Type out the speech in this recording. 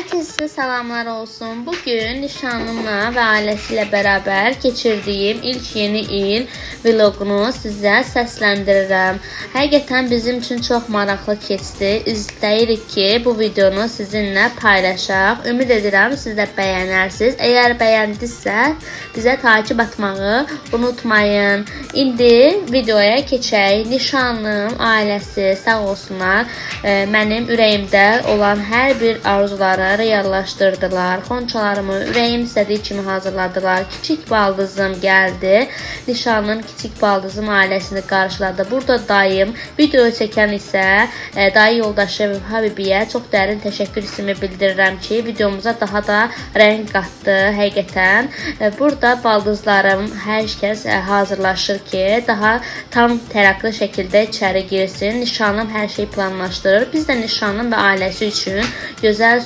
Herkese salamlar olsun. Bugün nişanlımla və ailəsiyle beraber keçirdiyim ilk yeni il vlogunu sizə səsləndirirəm. Həqiqətən bizim üçün çox maraqlı keçdi. İstəyirik ki, bu videonu sizinlə paylaşaq. Ümid edirəm siz də bəyənərsiniz. Əgər bəyəndinizsə, bizə takip atmağı unutmayın. İndi videoya keçək. Nişanlım, ailəsi sağ olsunlar. Mənim ürəyimdə olan hər bir arzuları reallaşdırdılar. Xonçalarımı ürəyim istədiyi kimi hazırladılar. Kiçik baldızım gəldi. Nişanlım kiçik baldızım ailəsini qarşıladı. Burada dayım, video çəkən isə dayı yoldaşı Habibiyə çox dərin təşəkkür hissimi bildirirəm ki, videomuza daha da rəng qatdı həqiqətən. Burada baldızlarım, hər kəs hazırlaşır ki, daha tam tərəqqi şəkildə içəri girsin. Nişanlım hər şeyi planlaşdırır. Biz də nişanlım və ailəsi üçün gözəl